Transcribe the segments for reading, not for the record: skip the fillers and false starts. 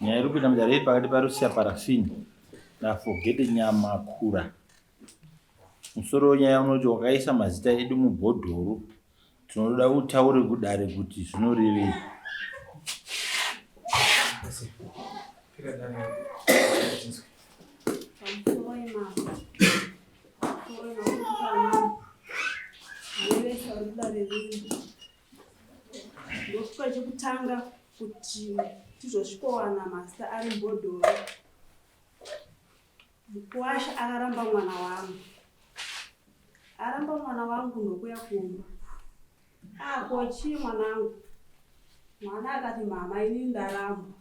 Nyaya iri kupinda mudare iri pakati paRusia Parafini naForget Nyamakura. Musoro wenyaya unoti wakaisa mazita edu mubhodhoro tinoda utaure kudare kuti zvinorevei. Ndokupa chekutanga kuti tizosvikowana mazita ari mubhodhoro. Mukuwasha akaramba mwana wangu. Aramba mwana wangu ndokuya kumba. Ah, ko chii mwanangu? Mwana akati mama ini ndarambwa.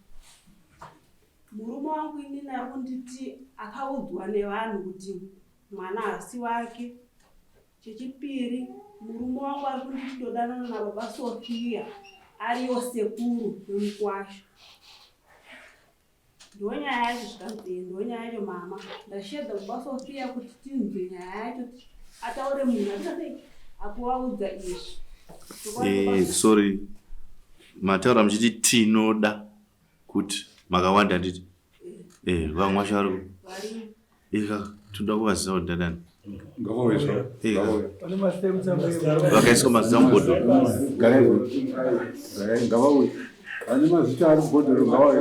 Murume wangu inini ari kunditi akaudzwa nevanhu kuti mwana hasi wake. Chechipiri, murume wangu ari kunditi ndodanana nababa Sofia ariyo sekuru vemukwasha. Ndonyaya yacho zvikanzi ndonyaya yacho mama. Ndashedza baba Sofia kuti tinzwe nyaya yacho ataure munhu atisei akuvaudza izvi. Eh, sorry mataura muchiti tinoda kuti makawanda handiti eh, vamwe vacho vari Ika toda kuvaziva kuti ndadani. Vakaiswa mazita mubhodhoro. Ngavauye. Vane mazita ari mubhodhoro ngavauye.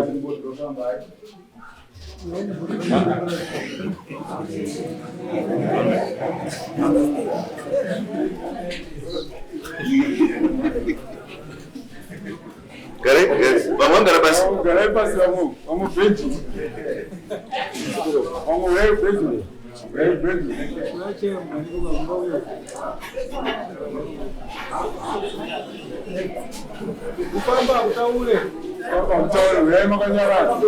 Garai, garai. Vamwe vangara pasi. Garai pasi vamwe, vamwe bhenji. Vamwe rai bhenji. Rai bhenji. Kufamba kutaure. Kufamba kutaure, uyai makanyarara.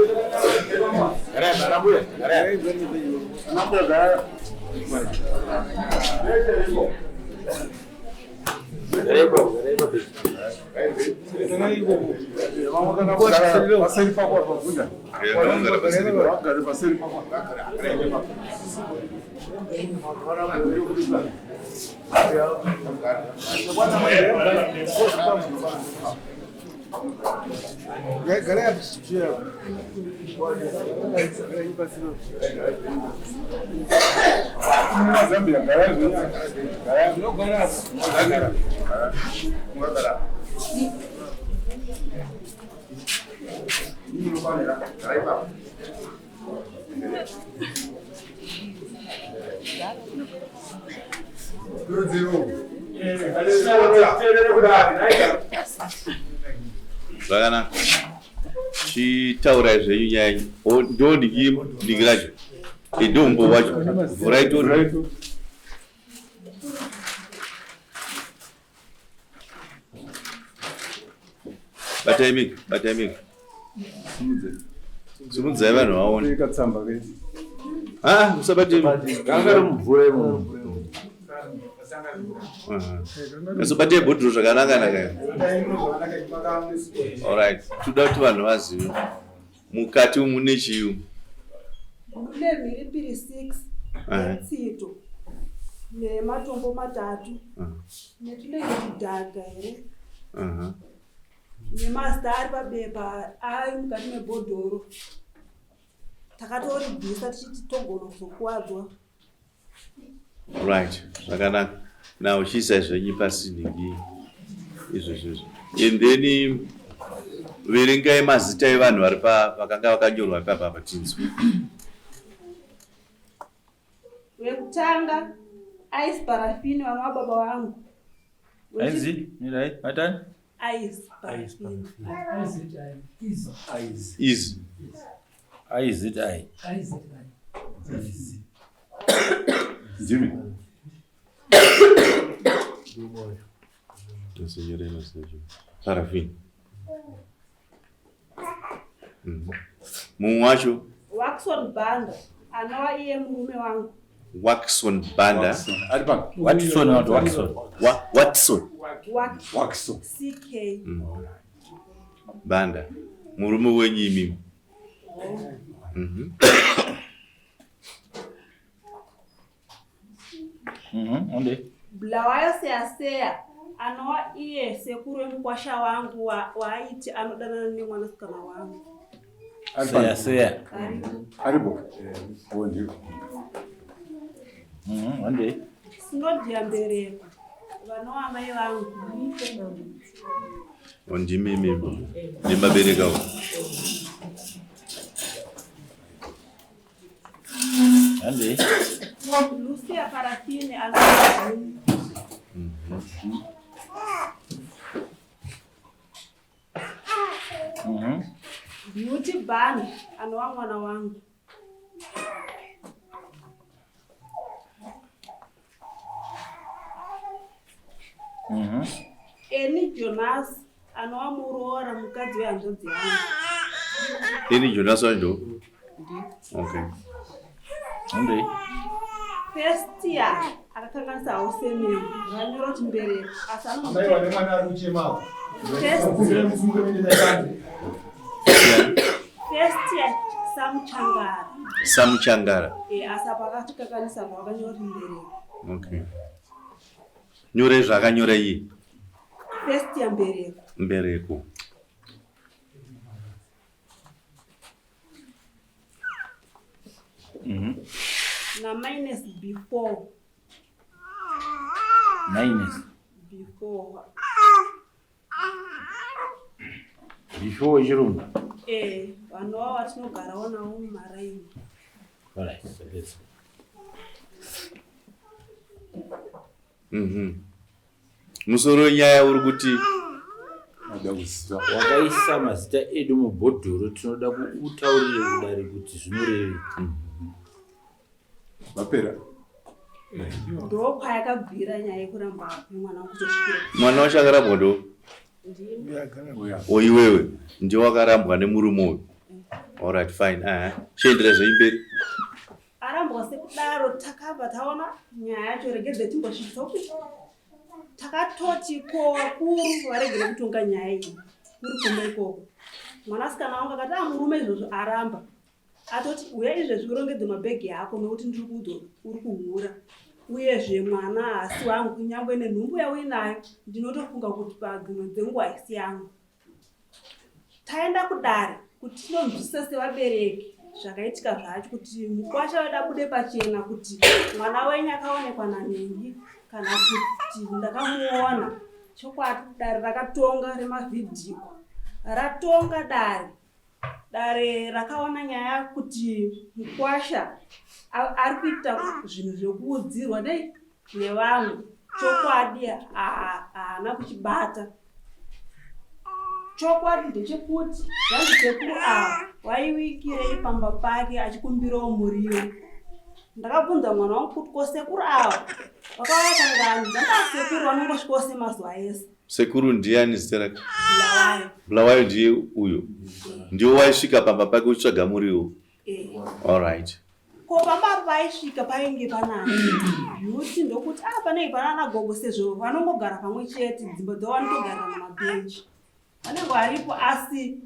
Garai, marambuya. Garai. Anambuya garai. Zambia, Zvakanaka. Chitaurai zvenyu nyaya yenyu. Ndo ndiki racho. Ndo umbo wacho. Vhurai toni. Batai mika, batai mika. Simudzai vanhu vaone. Katsamba ke. Ah, musabate. Ganga remumvura imomo. Musabatei bhodhoro zvakanaka naka. All right. Toda kuti vanhu vazive. Mukati umu mune chii? Mune mhiripiri 6 netsito nematombo matatu netunenge tudhaga here nemazita ari pabepa ari mukati mebhodhoro takatoribvisa tichiti togona kuzokuwadzwa. Right, zvakanaka. Now chiisai zvenyu pasi nhingi izvozvo izvo. And then verengai mazita evanhu vari pa vakanga vakanyorwa ipapa apa tinzwe. Wekutanga Ice Parafini vamwe vababa vangu. Ainzi mirai matani? Ice Parafini. Is. IZI. Ndimi. Parafini. Mumwe wacho Waxon Banda anova iye murume wangu. Waxon Banda. Ari pano. Watson not Waxon. Watson. Waxon. CK. Banda. Murume wenyu imimi. Onde. Bulawayo Seyaseya anova iye sekuru wemukwasha wangu waaiti anodanana nemwanasikana wangu. Seya seya. Aripo. Oh, ndiyo. Handei. Sinodya mbereko. Vanova mai vangu. Ndimi imimi. Ndimbaberekawo. Handei. Lucia Parafini anova Beauty Ban anova mwana wangu. Eni Jonas anova muroora mukadzi wehanzvadzi yangu. Eni Jonas wacho? Okay. Handei. Festia akakanganisa hausemeni vanyora kuti mbereko asi Amai vane mwana ari kuchemawo. Festia Samuchangara. Samuchangara. Eh, asi apa akatikanganisa vakanyora kuti mbereko. Okay. Nyore zvaakanyora iye. Festia mbereko. Mbereko. Na minus before. Minus. Before. Before chirungu. Eh, vanova vatinogarawo navo mumaraini. Alright, let's go. Musoro wenyaya uri kuti Ada kuziva. Wakaisa mazita edu mubhodhoro, tinoda kuutaurire kudare kuti zvinorevei. Vapera. Ndokwayakabvira nyaya yekuramba mwana kuzosvikira. Mwana wacho akarambwa ndo? Uya. O iwewe ndiwe wakarambwa nemurume uyu. Alright, fine. Chiendera zvenyu mberi. Arambwa sekudaro takabva taona nyaya yacho regedze timbosvitsa kuti takatoti ko vakuru varegere kutonga nyaya iyi kuri kumba ikoko. Mwanasikana wangu akati ah murume izvozvo aramba. Atoti uya izvezvi urongedze mabhegi ako nokuti ndiri kuudzwa uri kuhura. Uyezve mwana haasi wangu kunyangwe nenhumbu yauinayo ndinotofunga kuti padzimwe dzenguva haisi yangu. Taenda kudare kuti tinonzwisisa sevabereki zvakaitika zvacho kuti mukwasha wedu abude pachena kuti mwana wenyu akaonekwa nanhingi kana kuti ndakamuona. Chokwadi dare rakatonga remavhidhiyo ratonga dare. Dare rakaona nyaya kuti mukwasha ari kuita zvinhu zvekuudzirwa nei nevamwe. Chokwadi haana kuchibata. Chokwadi ndechekuti zvanzi sekuru ava waiwikirei pamba pake achikumbirawo muriwo. Ndakabvunza mwana wangu kuti ko sekuru ava vakauya kangani? Ndanga sekuru vanongosvikawo semazuva ese. Sekuru ndiani zita rake? Bulawayo. Bulawayo ndiye uyo. Ndiwo waisvika pamba pake uchitsvaga muriwo. Eh. All right. Ko pamba paisvika painge panani Beauty ndokuti ah panenge panana gogo sezvo vanongogara pamwe chete dzimba dzavo vanotogarira mumabhenji. Vanenge varipo asi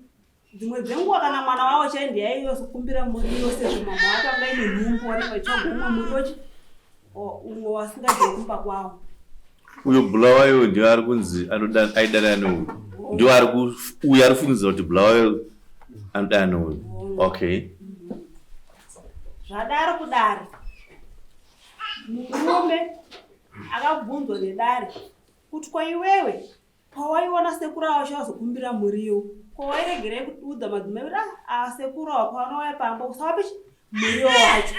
dzimwe dzenguva kana mwana wavo chai ndiye aizokumbira muriwo sezvo mama wake anga aine nhumbu vanenge vachitsvaga umwe muriwo umwe wasingadye kumba kwavo. Uyo Bulawayo ndiye ari kunzi aidana neuyu. Ndiye ari uyo ari kufungidzira kuti Bulawayo anodana neuyu. Okay. Zvadaro kudare. Murume akabvunzwa nedare kuti kwa iwewe pawaiona sekuru avo vachivazokumbira muriwo ko wairegerei kuudza madzimai kuti ah sekuru avo pavanouya pamba usavape muriwo wacho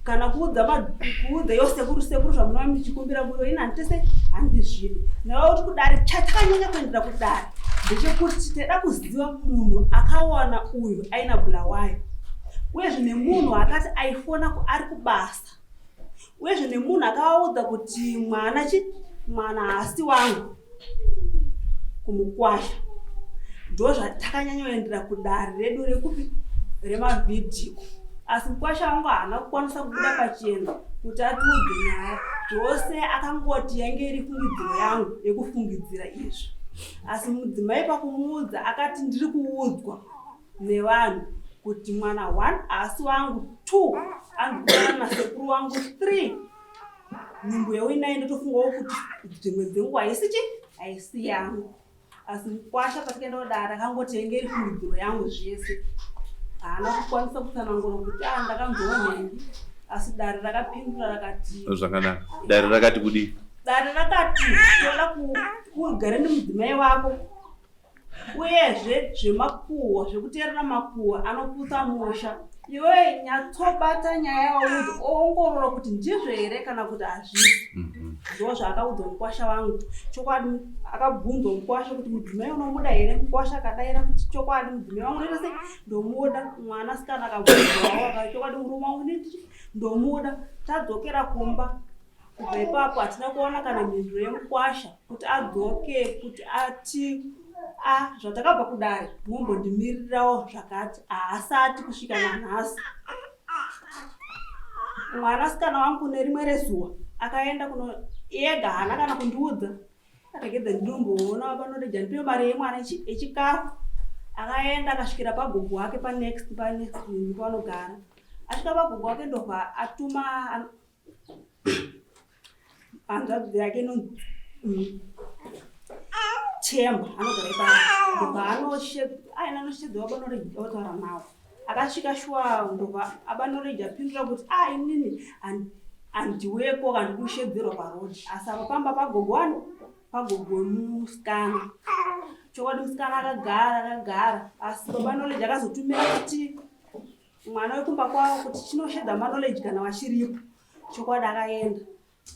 kana kuudza kuudza iwo sekuru sekuru zvamunova muchikumbira muriwo ini handitese handizvidi neva kuti kudare chatakanyanya kuendera kudare ndechekuti taida kuziva munhu akawana uyu aina Bulawayo uyezve nemunhu akati aifona ari kubasa uyezve nemunhu akavaudza kuti mwana chi mwana haasi wangu kumukwasha. Ndozvatakanyanyoendera kudare redu rekupi remavhidhiyo asi mukwasha wangu haana kukwanisa kubuda pachena kuti atiudze nyaya zvose akangoti yange iri fungidziro yangu yekufungidzira izvi asi mudzimai pakumuudza akati ndiri kuudzwa nevanhu kuti mwana 1 haasi wangu 2 anzi nasekuru wangu 3 nhumbu yauinayo ndotofungawo kuti dzimwe dzenguva haisi chi haisi yangu. Asi mukwasha patikaenda kudare akangoti yenge iri fungidziro yangu zvese. Haana kukwanisa kutsanangura kuti ah ndakanzwa nhengi. Asi dare rakapindura rakati Zvakanaka. Dare rakati kudii? Dare rakati toda kugare nemudzimai wako uyezve zvemakuhwa zvekuteerera makuhwa anoputsa musha iwe nyatsobata nyaya yawaudza oongorora kuti ndizvo here kana kuti hazvisi mhm. ndo zvaakaudzwa mukwasha wangu chokwadi akabvunzwa mukwasha kuti mudzimai unomuda here mukwasha akadaira kuti chokwadi mudzimai wangu ndoita sei ndomuda mwana sikana akabvunzwawo akati chokwadi murume wangu ndomuda tadzokera kumba Kubva ipapo hatina kuona kana mhinduro yemukwasha kuti adzoke kuti ati a zvatakabva kudare mombondimirirawo zvakati haasati kusvika nanhasi. Mwanasikana wangu nerimwe rezuva akaenda kuno ega haana kana kundiudza aregedza ndinomboona panoreja ndipe mari yemwana yechikafu akaenda akasvikira pagogo wake panext panext panogara asvika pagogo wake ndobva atuma hanzvadzi yake inonzi mm, Themba anogara ipapo ndobva aina anoshedza wabanoreji otaura nawo akasvika shuwa ndobva abanoreji apindura kuti a ah, inini handiweko kana ndikushedzerwa paroad asi apa pamba pagogo wani pagogo wemusikana chokwadi musikana akagara akagara asi baba knowledge akazotumira kuti mwana wekumba kwavo kuti chinoshedza maknowledge kana vachiripo chokwadi akaenda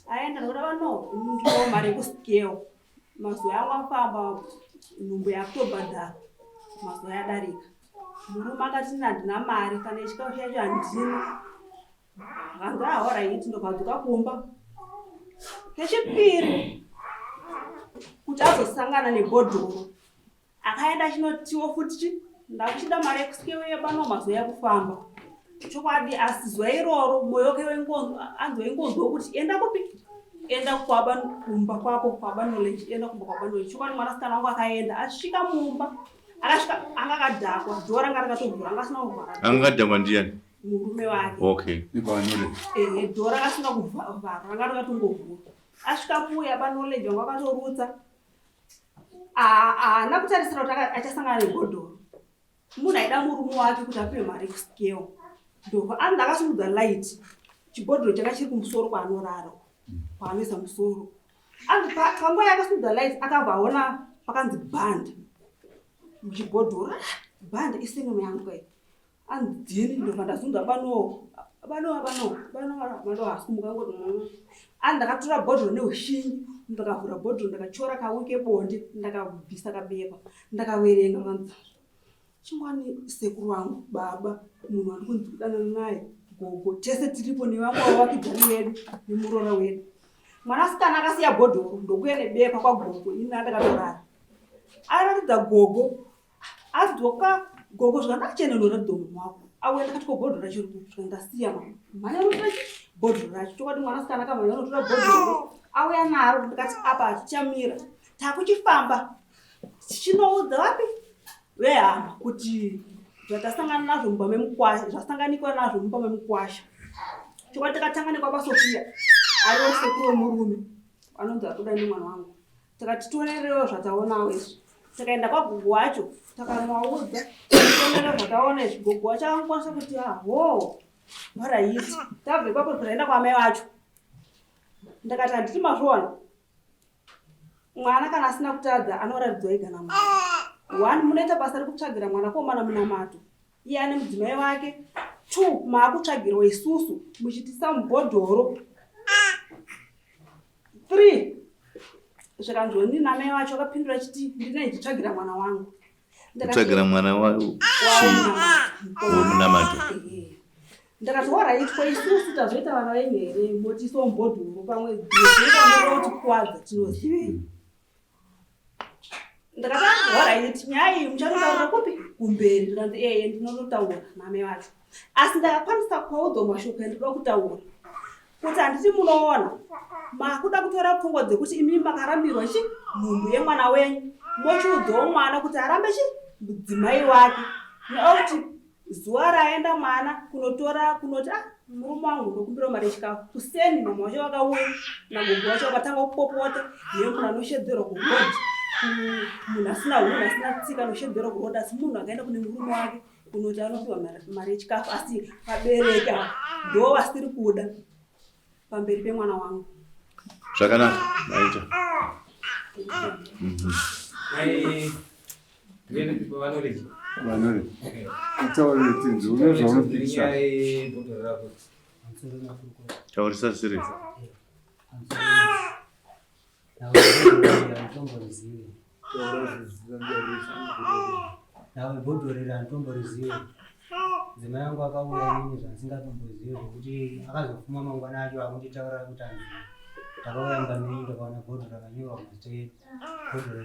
aenda nekuti vano ndiwo mari yekuscale mazuva yangu afamba nhumbu yakutobhadhara mazuva yadarika murume akati ini handina mari kana yechikafu chacho handina hanzi ahoraiti ndobva kumba kechipiri kuti azosangana nebhodhoro Akaenda achinotiwo futi chi ndakuchida mari yekusikeweya pano mazuva ekufamba. Chokwadi asi zuva iroro moyo wake anzi waingonzwa kuti enda kupi? Enda kwaba kumba kwako kwaba knowledge enda kumba kwaba knowledge. Chokwadi mwanasikana wangu akaenda asvika mumba akasvika anga akadhakwa dhoo ranga rakatovhura anga asina kuvhara. Anga akadhakwa ndiyani? Murume wake. Okay. Ehe dhoo rakasinga kuvhara ranga rakatongovhura. Asvika muya pa knowledge wanga akatorutsa haana kutarisira kuti achasangana nebhodhoro munhu aida murume wake kuti apiwe mari kuscale ndobva anzi akasimudza light chibhodhoro changa chiri kumusoro kwaanorara kwaanoisa musoro anzi panguva yaakasimudza light akabva aona pakanzi band muchibhodhoro ah, band isenome yangu kai Andini ndobva ndazunza pano pano pano pano pano haasi kumuka ngoti mm. Ani ndakatora bhodhoro neushingi ndakavhura bhodhoro ndakatyora kawike bonde ndakabvisa kabepa ndakaverenga kanzi chingwani sekuru vangu baba munhu wandikunzi kudanana naye gogo tese tiripo nevamwe vavakidzani vedu nemuroora wedu mwanasikana akasiya bhodhoro ndokuya nebepa kwagogo ini ndakatorara aratidza gogo Adzoka gogo zvika ndachena unoratidza munhu wako auya ndakati ko bhodhoro racho riri zvika ndasiya mama mhanya unotora chi bhodhoro racho chokwadi mwanasikana akamhanya unotora bhodhoro auya naro ndikati apa hatichamira takuchifamba tichinoudza vapi vehama kuti zvatasangana nazvo mumba memukwasha zvasanganikwa nazvo mumba memukwasha chokwadi takatanga nekwabasofia ariwo sekuru wemurume anonzi akuda nemwana wangu Takati tionerewo zvataonawo izvi. Takaenda kwagogo wacho takanovaudza tionere zvataona izvi. Gogo wacho akangokwanisa kuti ahoo waraiti. Tabva ipapo taenda kwaamai vacho. Ndakati handiti mazviona mwana kana asina kutadza anoratidzwa ega namwari. One munoita basa rekutsvagira mwanakomana munamato iye ane mudzimai wake. Two maakutsvagirwa isusu muchitisa mubhodhoro. 3 zvikanzi ndini namai vacho akapindura achiti ndine ndichitsvagira mwana wangu kutsvagira mwana womunamato ndakati horait ko isusu tazoita vana venyu here motiisawo mubhodhoro pamwe kutikwadza tinozivei ndakati horait nyaya iyi muchanotaura kupi kumberi ndikanzi eye ndinonotaura namai vacho asi ndakakwanisa kuvaudza mashoko andinoda kutaura kuti handiti munoona makuda kutora pfungwa dzekuti imi makarambirwa chi nhumbu yemwana wenyu mochiudzawo mwana kuti arambe chi mudzimai wake nekuti Zuva raenda mwana kunotora kunoti ah murume wangu ndokumbira mari yechikafu kuseni mama wacho vakauya nagogo wacho vakatanga kupopota nemunhu anoshedzerwa kuroad Munhu asina hunhu asina tsika anoshedzera kuroda asi munhu akaenda kune murume wake kunoti anopiwa mari yechikafu asi vabereki ava ndo vasiri kuda pamberi pemwana wangu. Zvakanaka maita. Taurisa siri. Nawe bhodhoro handitombozive. Mudzimai wangu akauya inini zvandisingatombozive zvekuti akazofuma mangwana acho akunditaurira kuti hanzi ndakauya mumba menyu ndakaona bhodhoro rakanyorwa mazita edu. Bhodhoro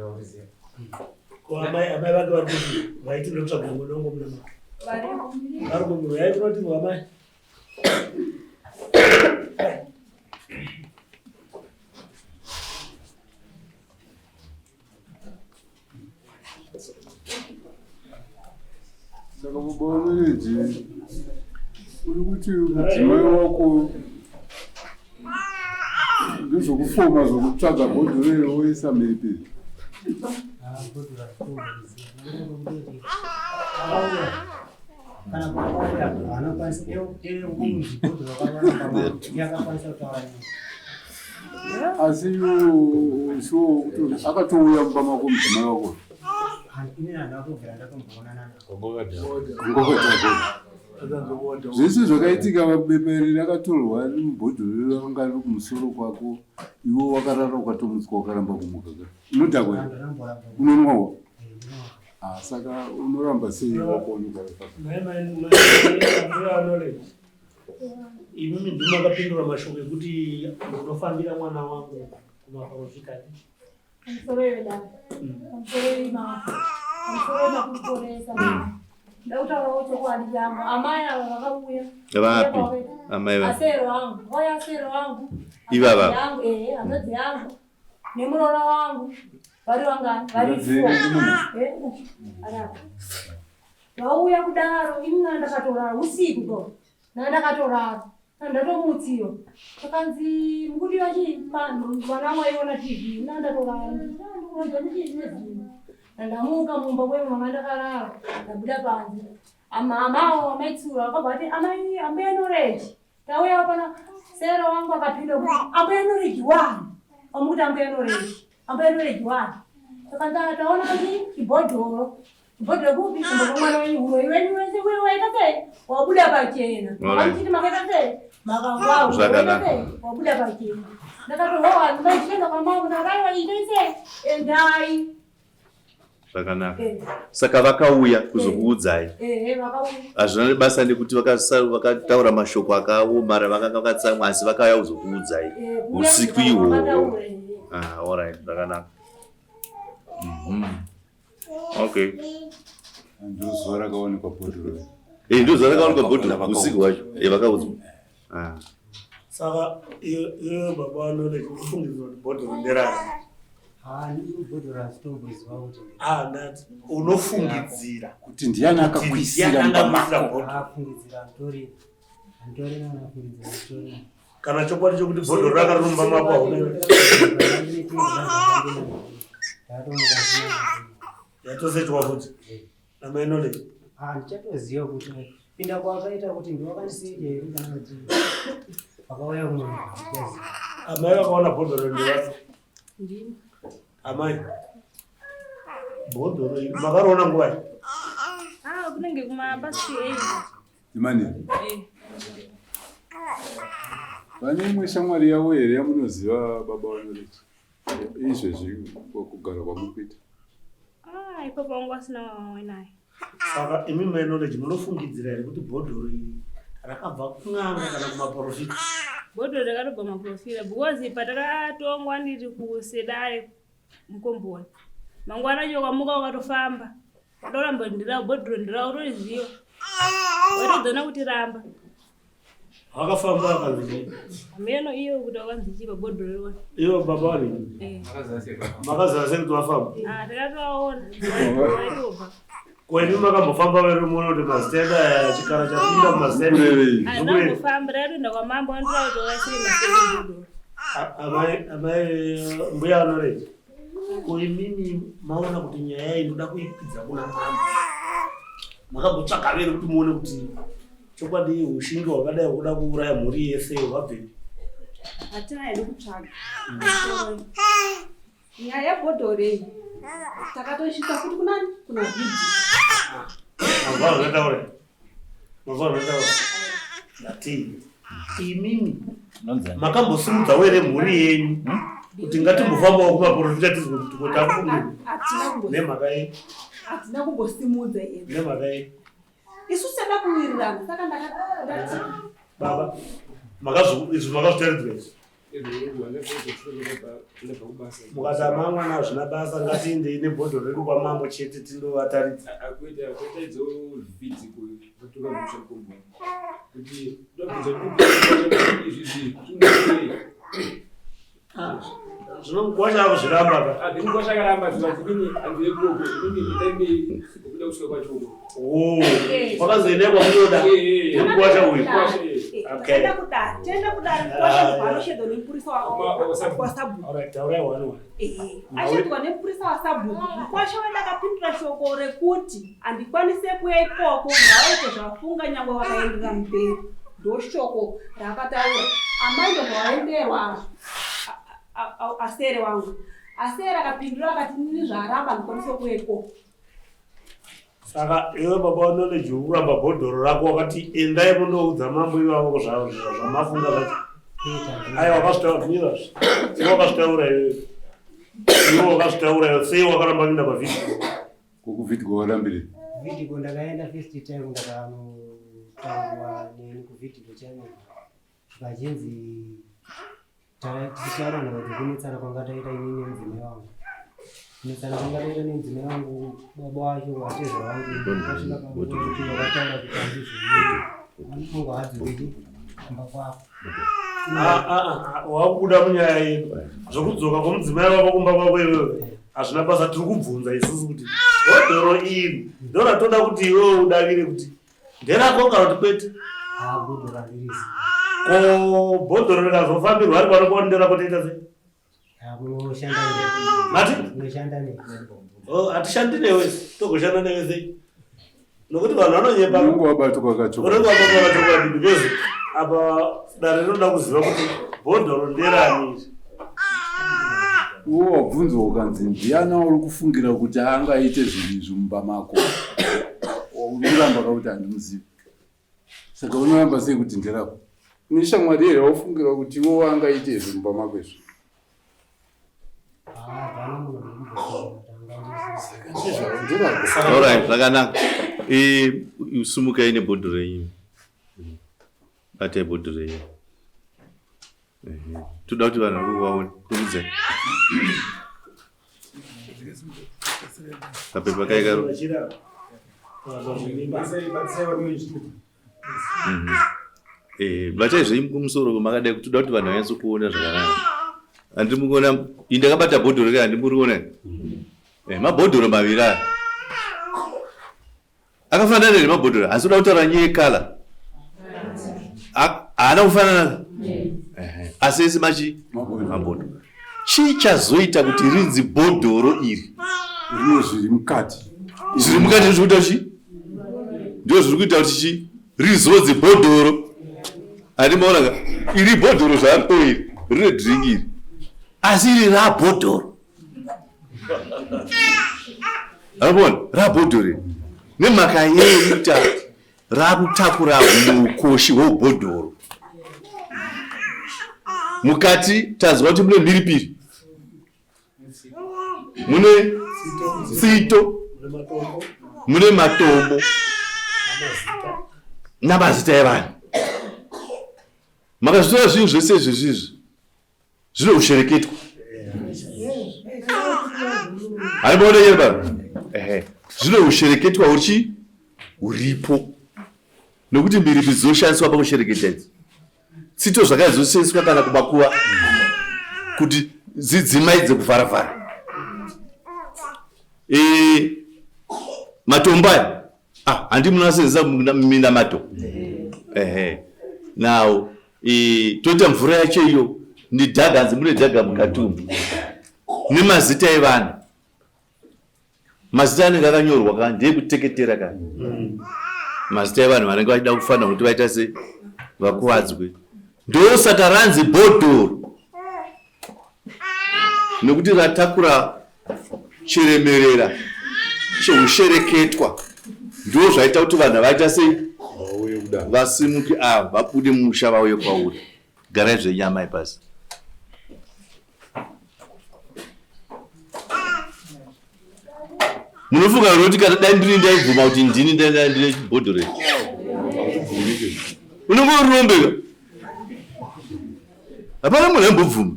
handitombozive. Ko amai amai vake vari kuti vaiti ndotsvaga ngodongo muna ma. Vari kumuro yai kunoti amai. Saka baba waMereji uri kuti mudzimai wako ndezvokufoma zvokutsvaga bhodhoro iro woisa mhiripiri. Kana pakauya anokwanisa bhodhoro akakwanisa kutaura Asi iwo shuwa kuti akatouya mumba mako mudzimai wako. Zvese zvakaitika bepa iri rakatorwa mubhodhoro rakanga riri kumusoro kwako iwe wakarara ukatomutswa wakaramba kumuka ka unodhakwa here unonwawo ah, saka unoramba sei wako unogara Imimi ndimi makapindura mashoko ekuti ndinofambira mwana wangu kumaporofita. Pamusoro yedare. Pamusoro yemambo. Pamusoro yemakuporesa. Ndakutaurawo chokwadi changu. Amai ava vakauya. Vapi? Amai vapi? Asero wangu. Vauya asero wangu. Ivava? Yangu, eh, hanzvadzi yangu. Nemuroora wangu. Vari vangani? Vari Hanzvadzi four. yenyu munhu? Eh, arapa. Vauya kudaro, ini ndakatorara usiku do. Ndakatorara. Ndatomutsiwa. Pakanzi mukudiwa chii vana vaiona TV. Ndandatorara. Ndikuroja ndichii Ndamuka mumba kwemwe mama ndakarara. Ndabuda panze. Amawo amaitsura vakabva vati amai ambuya Noreji. Tauya pana sero wangu akapinda kuti ambuya Noreji wani. Amukuti ambuya Noreji. Ambuya Noreji wani. Takanzi taona kuti chibhodhoro Bhodhoro kupi kumba kwemwana wenyu huroyi wenyu wese uye waita sei wabuda pachena makamchiti makaita sei makangwawo Zvakanaka. wabuda pachena ndakatohowa ndaichienda kwamambo ndakaiwa itoi sei endai Zvakanaka. Saka vakauya kuzokuudzai. Ehe vakauya Hazvina nebasa nekuti vakataura mashoko akaomara vakanga vakatsamwa asi vakauya kuzokuudzai. Eh, kuuya Usiku kuzotaura ihwohwo. vakataura, ehe. Ah, alright, zvakanaka. Okay. Ndozuva rakaonekwa bhodhoro. Eh, ndozuva rakaonekwa bhodhoro usiku hwacho. Eh, vakaudzwa. Ah. Saka iyo baba vanole kufungidzira kuti bhodhoro nderani. Ah, bhodhoro asitomboziva kuti Ah, ndati unofungidzira kuti ndiani akakwisira mumba mako. Afungidzira antori antori anafungidzira antori. Kana chokwadi chokuti bhodhoro rakarumba mako hauna. Yatosechwa futi. Namai Knowledge. Handichatoziva kuti pinda kwakaita kuti ndiwakandisiya here kana kuti pakauya umwe munhu handichaziva. Amai vakaona bhodhoro ndevasi. Ndini. Amai. Bhodhoro iri makariona nguvai? Ah, kunenge kuma past 8. Imani. Eh. Vane imwe shamwari yavo here yamunoziva baba vaNoleji? Izvezvi kugara kwamuri kuita. Ah, ipapo wangu asina wamwe naye. Saka imi mai Knowledge munofungidzira here kuti bhodhoro iri rakabva kun'anga kana kumaporofita? Bhodhoro rakatobva maporofita because patakatongwa ndiri kusedare mukomboni. Mangwana acho ukamuka ukatofamba. Ndoramba ndirawo bhodhoro ndirawo utoriziva. Watodzana kuti ramba. Akafamba akanzi chii? Hameno iyo kuti wakanzi chii pabhodhoro riwa. Ivo baba vanini? Eh. Makaziva sei kuti vafamba? Ah, takatovaona. Waitobva. Ko imi makambofamba vere muone kuti mazita edu aya chikara chapinda mumazita edu. Handina kumbofamba, ndakatoenda kwamambo vanditora kuti wakaisire mazita edu mubhodhoro. Amai, amai mbuya Knowledge. Ko imimi maona kuti nyaya iyi ndoda kuikwidza kuna mambo. Makambotsvaga vere kuti muone kuti chokwadi ushingi hwakadai hwekuda kuuraya mhuri yese hwabvepi? Hatina hedu kutsvaga. Nyaya yebhodhoro iyi takatosvika futi kunani kuna vhidhi. Mazuva zvataura. Mazuva zvataura. Ndati imimi makambosimudza were mhuri yenyu hmm? kuti ngatimbofambawo kumaprofita tizwe kuti ko takufunga nemhaka yei? Hatina kumbosimudza yedu. Nemhaka yei? Isu sada kuwirirana saka ndakati baba makazvi izvi makazvitaridzwa izvi mukati amamwana hazvina basa ngatiendei nebhodhoro redu kwamambo chete tindovataridza zvino mukwasha akuzviramba ka mukwasha akaramba wakazoenda kwamunoda nemukwasha uyu Tenda kudare, tenda kudare mukwasha ndobva anoshedzwa nemupurisa wasabhuku. Taurai one one. Ashedzwa nemupurisa wasabhuku. Mukwasha wedu akapindura shoko rekuti handikwanise kuya ikoko ngavaite zvafunga nyangwe vakaenderera mberi. Ndoshoko raakataura. Amai ndobva vaenderwa asere wangu. Asere akapindura akati nini zvaaramba handikwanise kuya ikoko. Saka iwe baba waKnowledge uri kuramba bhodhoro rako wakati endai mundoudza mambo ivavo zvamafunga zvacho. Aiwa wakazvitaura mira iwe wakazvitaura iwe. Iwe wakazvitaura iwe sei wakaramba kuenda pavideo? Ko kuvideo warambire? Video ndakaenda first time ndakanotaurwa neni kuvideo channel vachinzi Tichitaura nhau dzekunetsana kwanga taita ini nemudzimai wangu. Kunetsana kwanga taita nemudzimai wangu, baba wacho watezvara wangu vasvika pakuti vakataura kuti handizvoiti. Wangu haadzokeki kumba kwako. Ah, ah, ah, wakubuda munyaya yedu zvekudzoka kwemudzimai wako kumba kwako iwewe hazvina basa tiri kubvunza isusu kuti bhodhoro iri ndoratoda kuti iwewe udavire kuti Nderako kana kuti kwete? Ah, bhodhoro handirisi. Ko bhodhoro rikazofambirwa ari pano kuona nderako toita sei? Ah, munoshanda newe. Mati? Munoshanda newe. Oh, hatishandi newe, togoshanda newe sei? Nokuti vanhu vanonyepa. Unenge wabatwa kachokwadi. Unenge wabatwa kachokwadi because apa dare rinoda kuziva kuti bhodhoro nderani iri. Iwe wabvunzwa ukanzi ndiani wauri kufungira kuti angaite zvinhu izvi mumba mako? Unoramba ka kuti handimuzivi. Saka unoramba sei kuti nderako? Une shamwari here wafungira kuti iwe angaite izvi mumba mako izvi? Alright, zvakanaka. Eh, sumukai nebhodhoro renyu. Batai bhodhoro renyu. Toda kuti vanhu vari kuvaone. Kurumidzai. Kapepa kai karo. Mhm. Eh, batai zvenyu kumusoro makadai kuti toda kuti vanhu vanyatso kuona zvakanaka. Handiri mukuona ini ndakabata bhodhoro kai handiri muri kuona. Eh, mabhodhoro maviri aya. Akafanana here mabhodhoro? Asi uda kutaura nyaya yekala. Haana kufanana. Asi ese machi mabhodhoro. Chii chazoita kuti rinzi bhodhoro iri? Rine zviri mukati. Zviri mukati zviri kuita chii? Ndizvo zviri kuita kuti chii? Rizodzi bhodhoro. Handi maona ka? Iri bhodhoro zvaro iri. Rine drink iri. Asi iri rabhodhoro. Arikuona rabhodhoro nemhaka yei kuti rakutakura ukoshi hwebhodhoro mukati tanzwa kuti mune mhiripiri mune tsito mune matombo namazita evanhu makazvitora zvinhu zvese izvezvi izvi Zvinohushereketwa. Haimaona here baba? Ehe. Zvinohushereketwa huchi huripo. Nokuti mhiripi dzinoshandiswa pakushereketa idzi. Tsito zvakare dzinoshandiswa kana kumakuva kuti dzidzimaidze kuvharavhara. E, Matombo aya ah, handi munoasenzesa minamato ehe. Now toita mvura yacho iyo nedhaga, hanzi mune dhaga mukati umu nemazita evanhu. Mazita anenge akanyorwa ka ndeyekuteketera ka mazita evanhu vanenge vachida kufanira kuti vaita se vakuvadzwe. Ndosaka ranzi bhodhoro nekuti ratakura chiremerera cheushereketwa. Ndo zvaita kuti vanhu vaita sei vasimuke ava vabude musha vauye kwauri. Garai zvenyama ipasi. Munofunga here kuti kana dai ndini ndaibvuma kuti ndini ndine bhodhoro iri? Unenge uri rombeka. Hapana munhu aimbobvuma.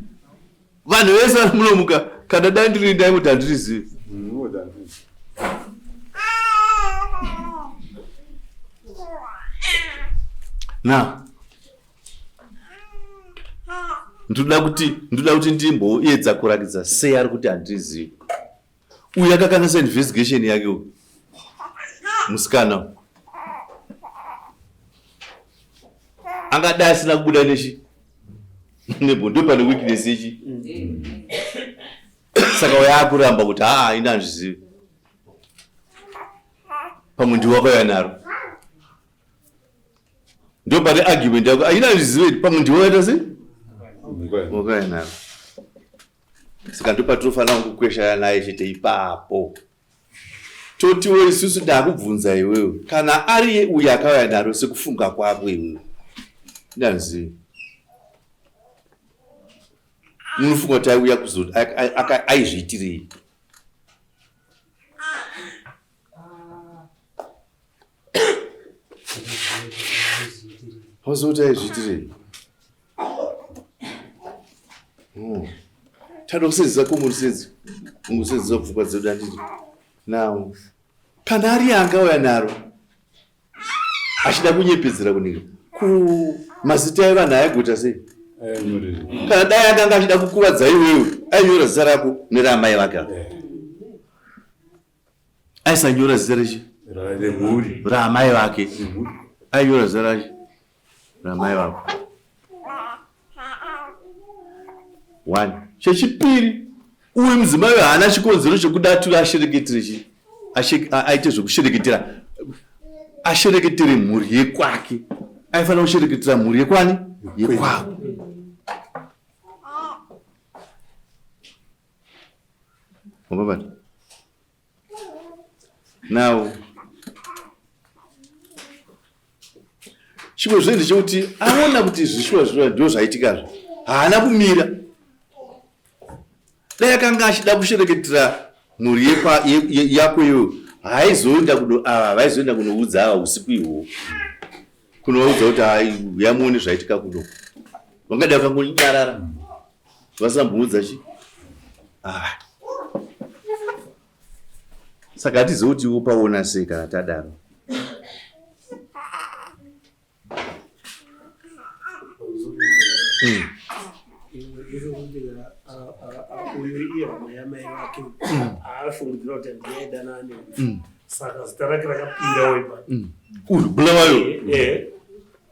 Vanhu vese vari munomuka kana dai ndiri ndaingoti handirizivi. Now ndoda kuti ndoda kuti ndimboedza kurakidza sei ari kuti handizivi. Uyu akakanganisa investigation yake uyu musikana angadai asina kubuda nechi nebo ndo pane weakness yechi saka uyo akuramba kuti haa ini handizvizivi pamwe ndiwe wakauya naro ndo pane argument yako aina handizvizivi pamwe ndiwe waita sei wakauya naro saka ndopatinofanira kungokweshana naye chete ipapo totiwo isusu ndakubvunza iwewe kana ari uyo akauya naro sekufunga kwako iwewe ndanzivi munofunga kuti aiuya kuzo aizviitirei Hauzivi aizviitirei? Oh. Tada kusenzesa common sense. Ungosenzesa pfungwa dzedu handiti. Now, kana ari angauya naro achida kunyepedzera kunika ku mazita evanhu aigoita sei? Kana dai akanga achida kukuvadza iwewe ainyora zita rako neraamai vake apa. Aisanyora zita rechi remhuri raamai vake, ainyora zita rachi ramai vako. One chechipiri, uyu mudzimai uyu haana chikonzero chekuda ati ashereketere chi aite zvekushereketera, ashereketere mhuri yekwake. Aifanira kushereketera mhuri yekwani yekwavo. Wababata. Now, chimwe zve ndechekuti aona kuti zvishuwa zvishuwa ndo zvaitikazvo, haana kumira. Dai akanga achida kushereketera mhuri yako iyoyo, haaizoenda kuno ava vaizoenda kunoudza ava usiku ihwohwo, kunovaudza kuti hai yamuone zvaitika kuno. Vangadai vakangonyarara vasamboudza chi ah. Saka hatizivi kuti iwe paona sei kana tadaro. Uyu iye hama yamai vake aafungidzira kuti ndiye aidanana saka zita rake rakapindawo ipa. Uyu Bulawayo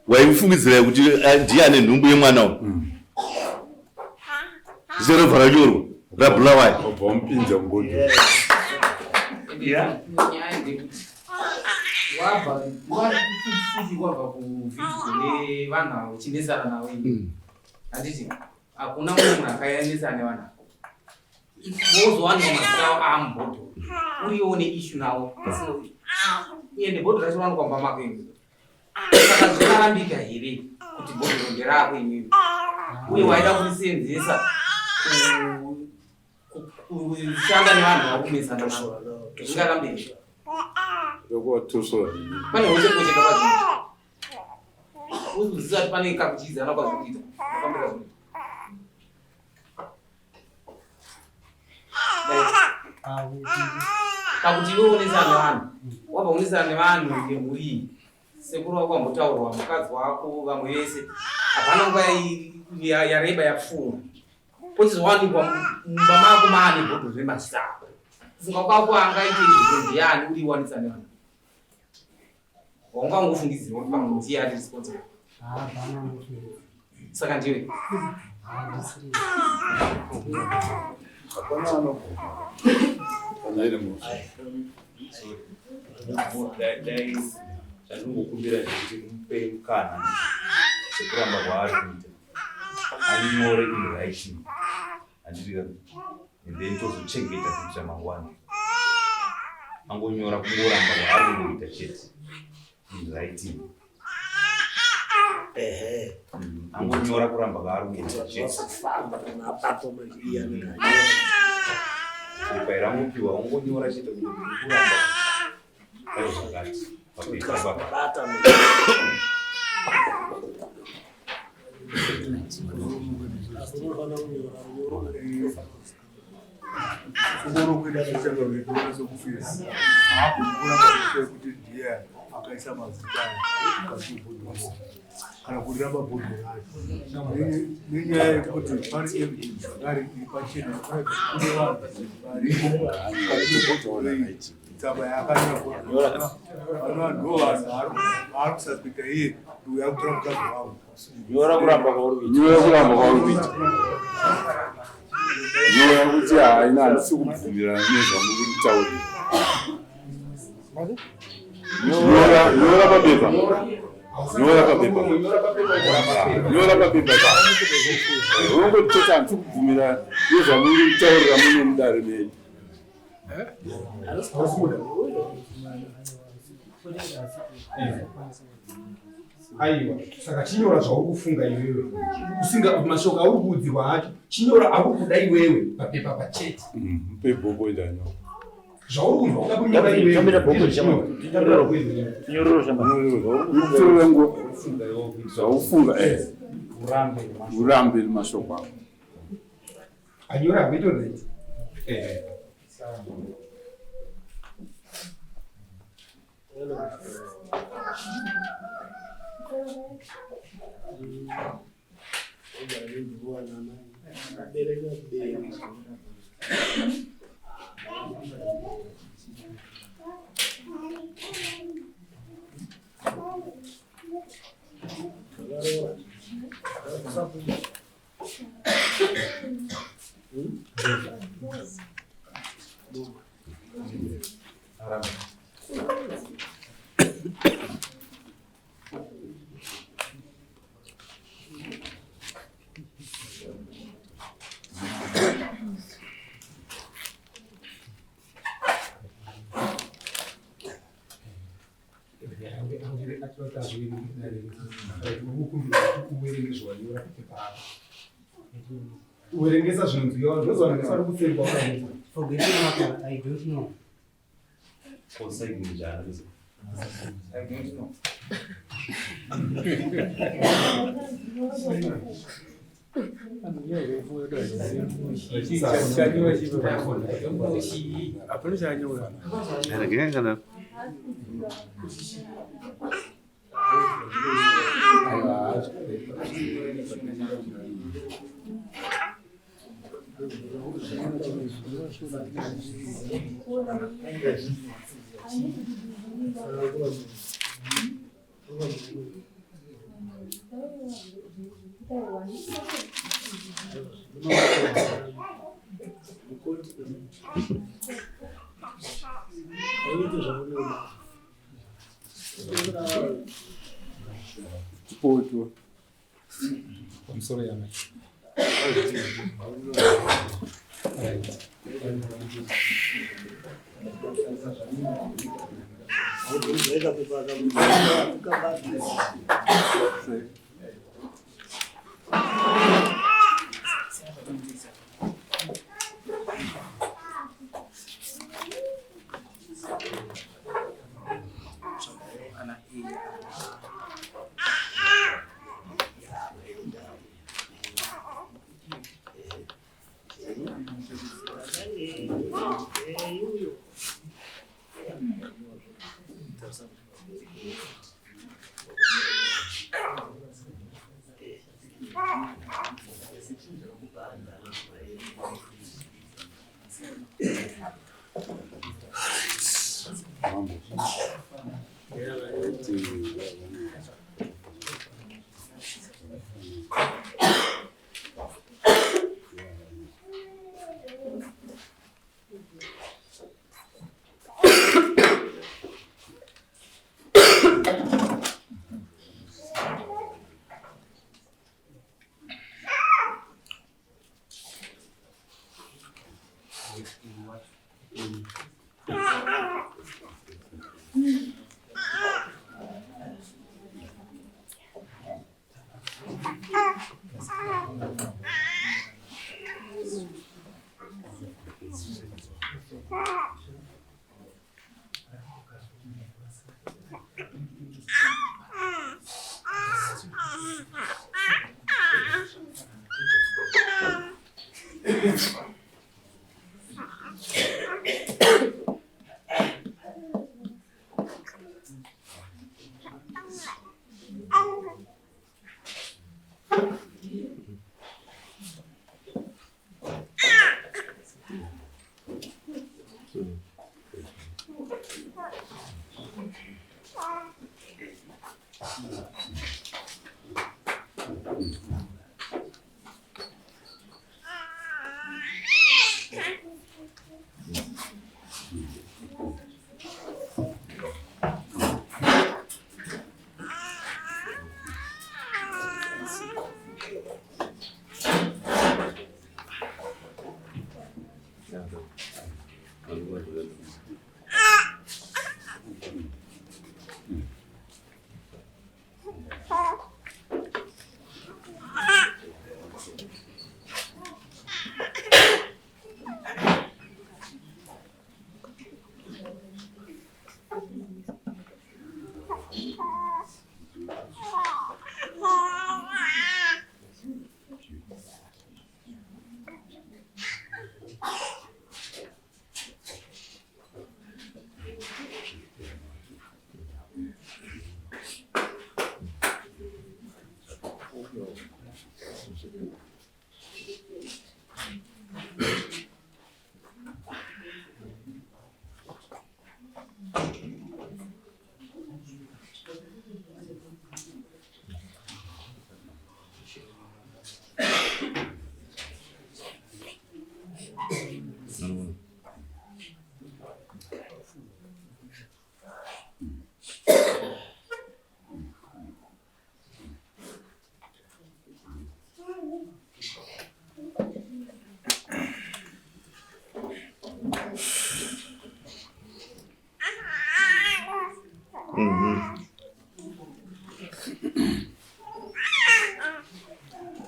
waimufungidzira kuti ndiye ane nhumbu yemwana uyu, zita robva ranyorwa raBulawayo. Wabva wamupinza mugodhi. Wabva futi wabva kuvhidhiyo nevanhu ava uchinesana navo ini, handiti hakuna mumwe munhu akayanesana nevanhu ava, wozowanikwa mazita avo aamubhodhoro uriwo neishu nawo, uye nebhodhoro racho rawanikwa mumba mako ini. Saka zvingarambika here kuti bhodhoro nderako inini, uye waida kurisenzesa kushanda nevanhu vari kunesana navo? Zvingarambika? Ndokuvatosora. Pane hochekocheka pazvinhu uziziva kuti pane kakudyidzana kwazvikuita mafambiro azvinoita. Pakuti iwe unesana nevanhu, wabva unesana nevanhu nemhuri iyi, sekuru wako wambotaurwa, mukadzi wako, vamwe vese, hapana nguva yareba yapfuura pochizowanikwa mumba mako maane bhodhoro remazita ako. Kufunga kwako angaite izvo ndiani uri wanisa nevanhu? Wanga ungofungidzira kuti pamwe ndiye ari responsible. Hapana anofungidzira. Saka ndiwe. Handisiri. Hapana anobvuma. Kana iri mhosva. Dai zvandingokumbira zvekuti mupe mukana sekuramba kwaari kuita anyore in writing handiti ka and then tozochengeta kuitira mangwana angonyora kungoramba kwaari kungoita chete in writing Ehe. Angonyora kuramba kwaari kungoita chete. Famba kana abatwa manje iye anenge anyora. Pepa rangopiwa ungonyora chete kuti ndiri kuramba pane zvakati papepa ipapo. Bata Kumboro kuenda kuchanga vedu sokufira. Haakukura pamusoro kuti ndiye akaisa mazita mukati mebhodhoro kana kurira mabhodhoro acho. Nenyaya yekuti pane evidence zvakare iri pachena kune vanhu varimo mukati mebhodhoro iyi tsamba yaakanyora bhodhoro vanova ndo vanhu vaari kususpecta iye kuti uyu ari kutora mukadzi wangu. Nyora kuramba kwauri kuita. Nyora kuramba kwauri kuita. Nyora kuti haina handisi kubvumirana nezvamuri kutaurira. Nyora, nyora pabepa. Nyora pabepa. Nyora pabepa. Unongoti chete handisi kubvumirana nezvamuri kutaurira muno mudare menyu. Aiwa, saka chinyora zvauri kufunga iwewe usinga mashoko auri kuudzirwa acho chinyora auri kuda iwewe papepa pachete. Mupe bhoko idanyo. Zvauri kunzwa kuda kunyora iwewe. Tambira bhoko Chinyora. Unotora nguva zvaufunga eh. Urambe nemashoko ako. Anyora hakuito right. Eh. Uverengesa zvinonzwiwa zvozowana ngesari kuseri kwauri. Forget Makore, I don't know. I don't know. Regai kana Poto. Pamusoro yamai.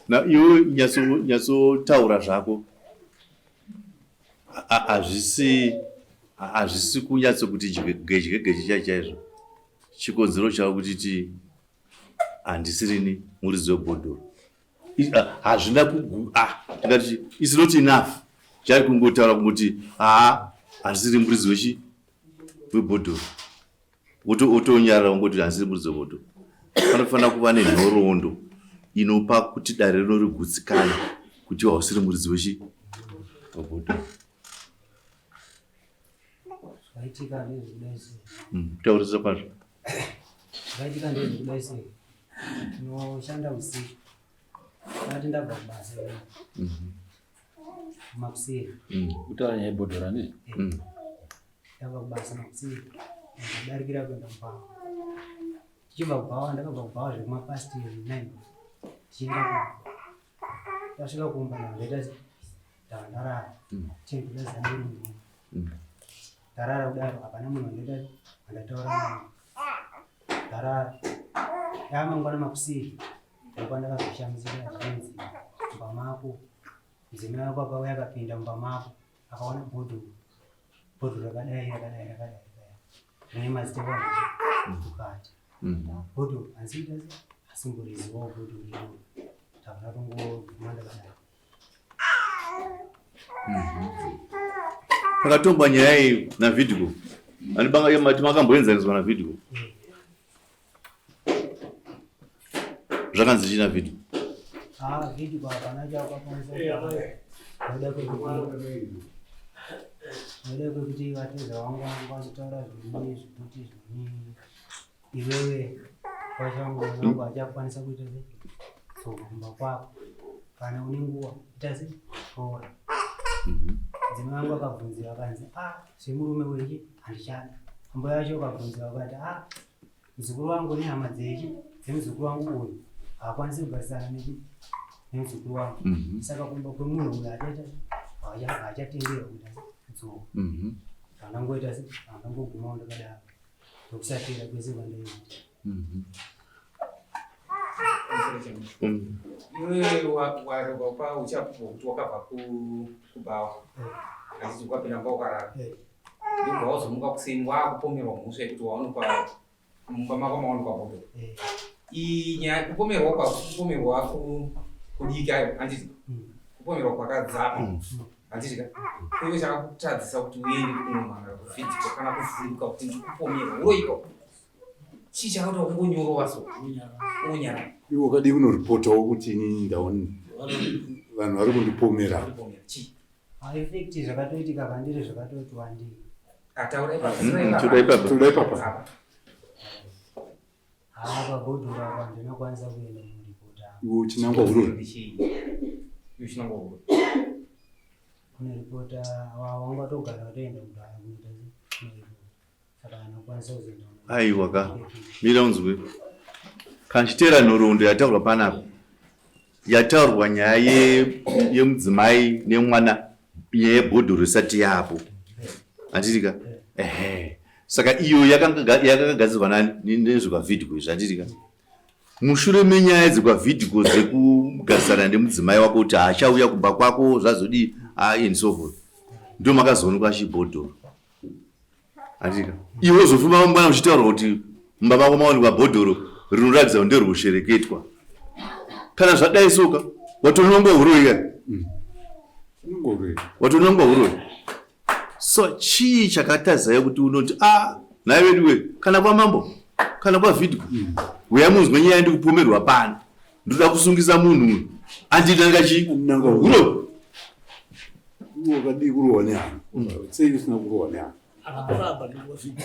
Na iwe nyatsotaura zvako hazvisi hazvisi kunyatso kuti gedye gedye chai chaizvo chikonzero chavo kuti ti handisirini muridzi webhodhoro hazvina kugu ah ndingati it's not enough chari kungotaura kungoti haa handisiri muridzi wechi webhodhoro wotonyarara wongoti handisiri muridzi webhodhoro panofanira kuva nenhoroondo inopa kuti dare rino rigutsikane kuti hausiri muridzi wechi webhodhoro Zvaitika ndezvekudai sei? Taurisa kwazvo. Zvaitika ndezvekudai sei? Tinoshanda usiku. Ndati ndabva kubasa ini. Makuseni. Kutaura nyaya yebhodhoro handizvo? Ndabva kubasa makuseni. Ndadarikira kuenda kubhawa. Tichibva kubhawa ndakabva kubhawa zvekuma past 9. Tichienda kumba. Tasvika kumba ndaita ndava ndarara. Chinhu ndazambiri ndini. Ndarara kudaro hapana munhu wandaita wandataura naye. Ndarara. Yamangwana makuseni ndipo ndakazoshamisika zvinzi mumba mako mudzimai wako akauya akapinda mumba mako akaona bhodhoro bhodhoro rakadai rakadai rakadai rakadai rine mazita evanhu mukati bhodhoro hanziita se asimborizivawo bhodhoro iroro ndabva ndatongoguma ndakadai Pakatongwa nyaya iyi naVidgo anibanga mati makamboenzaniswa naVidgo zvakanzi chii naVidgo? Ah, Vidgo hapana chaakakwanisa. Noda kwekuti Nekuda kwekuti vateza vangu vanga vachitaura zvimwe zvekuti zvimwe iwewe kwachangu mwanangu achakwanisa kuita se dzoka kumba kwako kana une nguva ita se roora. Mudzimai wangu akabvunziwa akanzi a ah, zvemurume wechi handichada. Ambuya vacho vakabvunziwa vakati a ah, muzukuru wangu nehama dzechi dzemuzukuru wangu uyu haakwanisi kugarisana nechi nemuzukuru wangu mhm. saka kumba kwemunhu uyu achaita haachatenderwa kuita dzoka mhm. zvandangoita handangogumawo ndakadaro ndokusatera kwese kwandaiita mhm. Iwe waropa uchapupu hwekuti wakabva kubhawa eh. achiti ukapinda mumba ukarara eh. Ndobva wazomuka kuseni wakupomerwa mhosva yekuti waonekwa mumba mako maonekwa bhodhoro. Eh. Iyi nyaya kupomerwa kwa kupomerwa kudiki ayo handiti hmm. kupomerwa kwakadzama hmm. handiti ka iwe chakakutadzisa kuti uende kunomhangara kuvhidhiko kana kuvhunduka kuti ndikupomerwa uroiko chii chakaita kungonyorova so onyara iwe wakadii kunoripotawo kuti inini ndaona vanhu vari kundipomera chii Effect zvakatoitika pandiri zvakatoti wandei. Ataura ipapa. Mm, toda ipapa. Toda ipapa. Haa pabhodhoro apa ndinokwanisa kuenda kunoripota. Iwe uchinangwa huroyi. Iwe uchinangwa huroyi. Kunoripota wangatogara watoenda kudhara kunoita kunoripota. Aiwa ka mira unzwe kana chiteera nhoroondo yataurwa panapa yataurwa nyaya yemudzimai nemwana nyaya yebhodhoro isati yapo handiti ka ehe saka iyo yakagadzirwa nani nezvekwavidhiko izvi handiti ka mushure menyaya dzekwavidhiko dzekugarisana nemudzimai wako kuti haachauya kumba kwako zvazodii and so forth ndo makazoonekwa chibhodhoro Andika. Iwe uzofuma mangwana uchitaura kuti mumba mako mawanikwa bhodhoro rinoratidza kuti nderwushereketwa. Kana zvadai soka watonongwa huroyi ka? Mm. Watonongwa huroyi. So chii chakatazaya kuti unoti ah nhai veduwe kana kwamambo kana kwavidgo mm. uya munzwe nyaya ndikupomerwa pano ndoda kusungisa munhu uyu andinanga chii huroyi Iwe wakadii kurohwa nehama? Mm. Sei usina kurohwa nehama? Akatoramba kuenda kwaVidgo.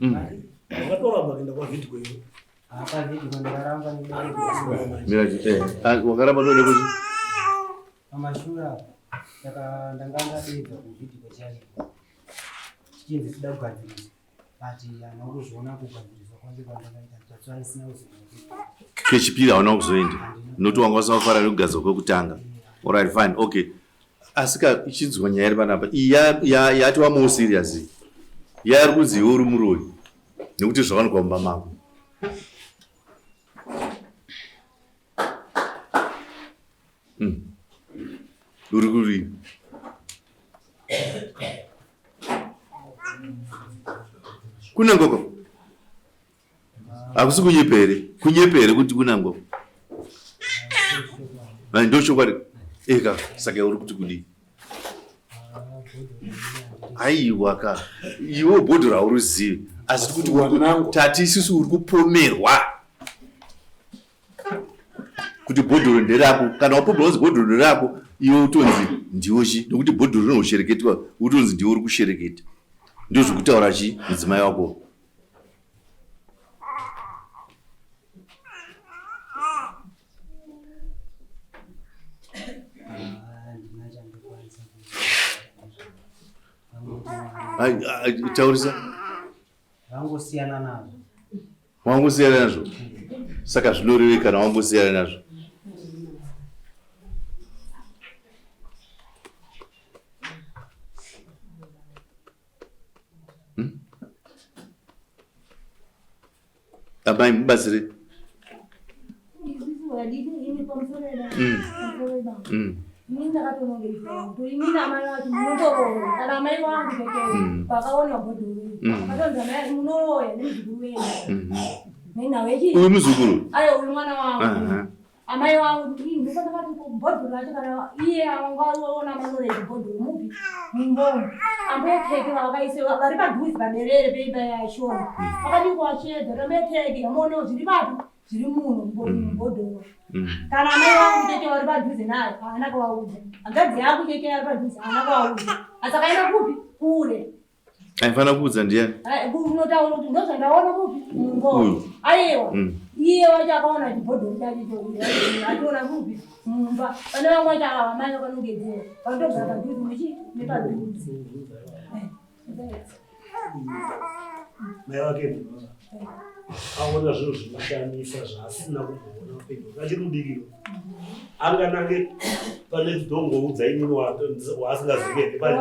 Mm. Wakatoramba kuenda kwaVidgo iwe. Apa Vidgo ndakaramba Mira, eh, ah, wakaramba ndoda kuti pamashure apa ndaka ndanga ndadedza kuVidgo chaiko. Chichinzi tida kugadzirisa. Kechipiri hauna kuzoenda noti wanga usina kufara nekugadzirwa kwekutanga. Alright, fine, okay. Asi ka ichinzwa nyaya iri panapa iyi yatova more serious iyi. Yari kunzi iwe uri muroyi nekuti zvakawanikwa mumba mako. Mm. Uri kuri kuna ngoko hakusi kunyepa here kunyepa here kuti kuna ngoko ndo chokwadi eka saka uri kuti kudii aiwa ka iwe bhodhoro hauruzivi asi kuti tati isusu uri kupomerwa kuti bhodhoro nderako kana wapomerwa kunzi bhodhoro nderako iwe utonzi ndiwo chi nokuti bhodhoro rinoshereketwa utonzi ndiwe uri kushereketa ndozvekutaura chi mudzimai wako taurisa Vangosiyana nazvo. Wangosiyana nazvo. Saka zvinorevei kana wangosiyana nazvo? Hmm? Amai mubatsire. Mm. Mm. Ini ndakatonongedzera kuti ini namai vacho munotoroya kana amai vangu chete mm. vakaona bhodhoro mm. vakatonzi amai munoroya nemuzukuru wenyu mm-hmm. nenhau yechi uyu muzukuru ayo uyu mwana wangu amai vangu ndopandakati bhodhoro racho kana iye angaona manorezi bhodhoro mupi mumbomo ambuya teke vakaise vari padhuze paberere peimba yashona mm. vakadii kuvachiedza kuti ambuya teke amuonewo zviri papi. Zviri muno mubhodhoro. Kana amai vangu chete vari padhuze naye haana kuvaudza. Hanzvadzi yangu chete ari padhuze haana kuvaudza. Asi akaenda kupi? Kure. Aifanira kuudza ndiyani? Unotaura kuti ndozvandaona kupi? Mungoro. Aiwa. Iye wacho akaona chibhodhoro chacho icho achiona kupi? Mumba. Pane vamwe vacho ava vamai vakanongedzera. Vanotogara padhuze nechi nepadhuze. Mai vake aona zvinhu zvinoshamisa zvaasina kumboona upenyu hwake achiri mudiki anganange pane dongoudza inini waasingazivi here pane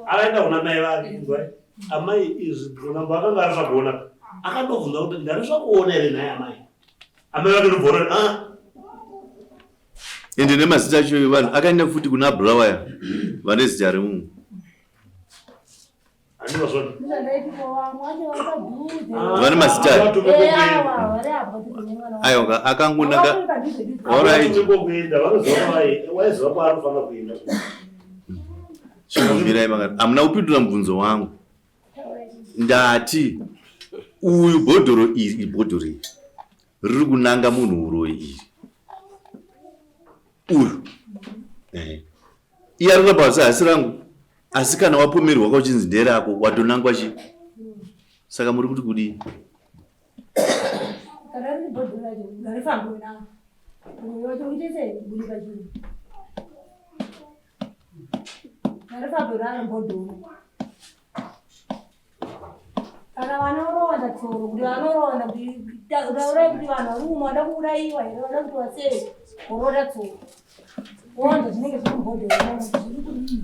akaenda kuna mai vake inzwai amai izvi namba akanga arisvakuona akandobvunza kuti ndarisvakuona here nhai amai amai vake ndobvona ah ende nemazita acho vanhu akaenda futi kuna bulawayo vane zita remumwe Vane mazita aiwa akangonaka alright chimbomirai makati hamuna kupindura mubvunzo wangu ndati uyu bhodhoro iri ibhodhoro iri riri kunanga munhu uroyi iri uyu eh. iye ari kuramba asi hasi rangu asi kana wapomerwa ka uchinzi nderako watonangwa chi saka muri kuti kudii Kana vanoronda tsoro kuti vanoronda kuti taurai kuti vanhu vari kumwa vada kuurayiwa here vada kuti wasei voronda tsoro woronda zvinenge zviri mubhodhoro zviri kudii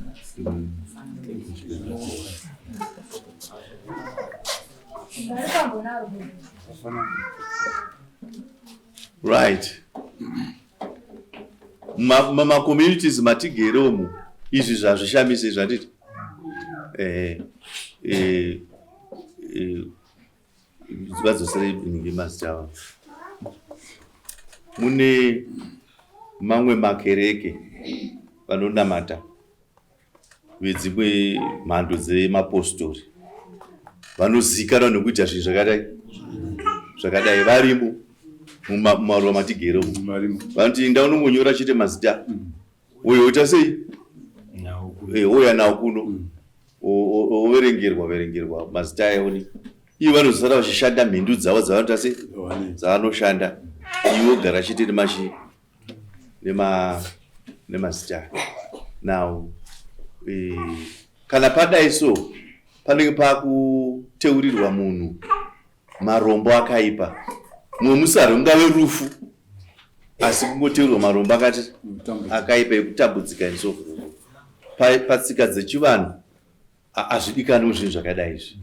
ngarifambonaro right mumacommunities matigere umu izvi zvazvishamise izvi handiti eh, eh, eh, vadzosere inenge mazita avo mune mamwe makereke vanonamata vedzimwe mhando dzemapostori vanozivikanwa nekuita zvinhu zvakadai zvakadai varimo mumaruva matigere umu vanoti inda unongonyora chete mazita mm. uyo oita sei eh, ouya nawo kuno mm. overengerwa verengerwa mazita ayoni ivo vanozosara vachishanda mhindu dzavo dzavanoita sei dzavanoshanda iwe ogara chete nemachi nema nemazita now eh, kana padai so panenge pakuteurirwa munhu marombo akaipa mumwe musari ungave rufu asi kungoteurirwa marombo akati akaipa ekutambudzika and so forth patsika dzechivanhu hazvidikanwi zvinhu zvakadai izvi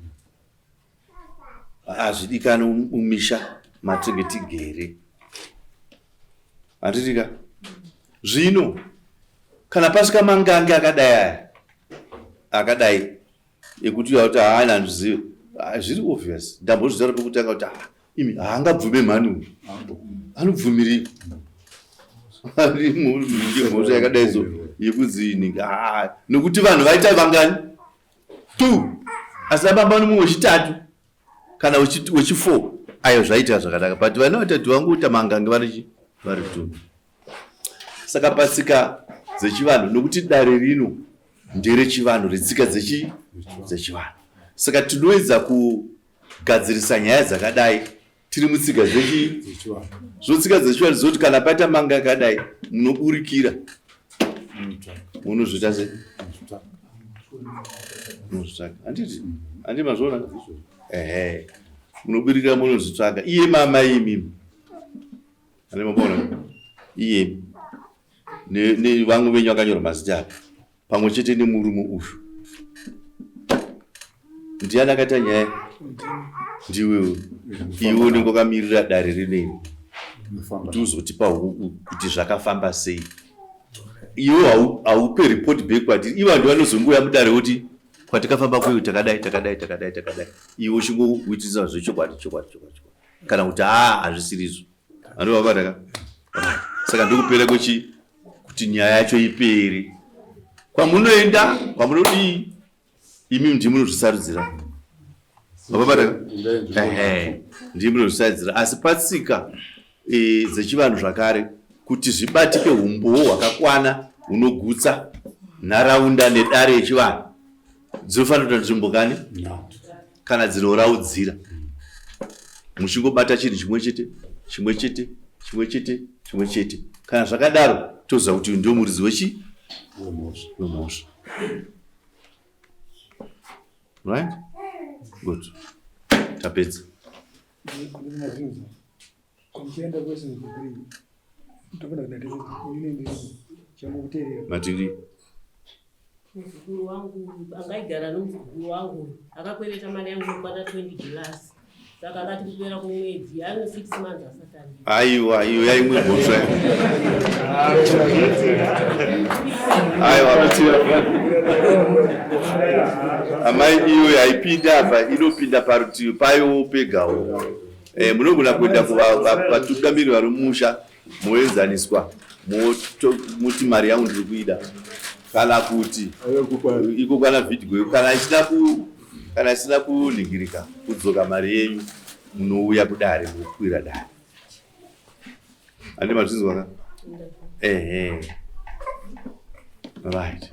Hazvidikani mumisha matinge tigere. Handiti ka? Zvino kana pasvika mangange akadai aya akadai ekuti uya kuti haana handizvizive ah, zviri obvious ndambozvitaura pekutanga kuti ah, imi haangabvume mhani uyu anobvumirei mhosva yakadai so yekunzi ah, nekuti vanhu vaita vangani two asi ababa nomumwe wechitatu kana wechifour ayo zvaitika zvakanaka but vana vatatu vangoita mangange varichi vari two saka patsika dzechivanhu nokuti dare rino nderechivanhu retsika dzechi dzechivanhu saka tinoedza kugadzirisa nyaya dzakadai tiri mutsika dzechi zvotsika dzechivanhu dzoti kana paita manga akadai munoburikira munozviita sei munozvitsvaga handiti handiti mazviona ehe munoburikira munozvitsvaga iye mama imimi ane maona iye nevamwe venyu vakanyorwa mazita apa pamwe chete nemurume uyu ndiani akaita nyaya ndiwe iwe unenge wakamirira dare rinei kuti uzotipa kuti zvakafamba sei iwe haupe report back kwatiri ivo vanhu vanozongouya mudare voti kwatikafamba kweyo takadai takadai takadai takadai iwe uchingoitisa zvechokwadi chokwadi chokwadi chokwadi kana kuti haa hazvisirizvo andovabata ka saka ndokupera kwechi kuti nyaya yacho ipere kwamunoenda kwamunodii imi ndii munozvisarudzira mababata ehe ndii munozvisarudzira asi patsika e, dzechivanhu zvakare kuti zvibatike umbowo hwakakwana hunogutsa nharaunda nedare yechivanhu dzinofanira kuita nzvimbo kani kana dzinoraudzira muchingobata chinhu chimwe chete chimwe chete chimwe chete chimwe chete kana zvakadaro toziva kuti ndiwo muridzi wechi wemhosva right good tapedza Madigiri Muzukuru wangu angaigara nomuzukuru wangu akakwereta mari yangu inokwana 20 dollars saka akati kupera kwomwedzi ane 6 months asati andi Aiwa, iyo yaimwe mhosva. Aiwa, amai iyo yaipinda apa inopinda parutivi payo pegawo. Eh, munogona kuenda kuvatungamiri vari mumusha moenzaniswa moti mari yangu ndiri kuida kana kuti iko kana vhidhiyo kana isina ku kana isina kunhingirika kudzoka mari yenyu munouya kudare mokwira dare handi mazvinzwa ka ehe right.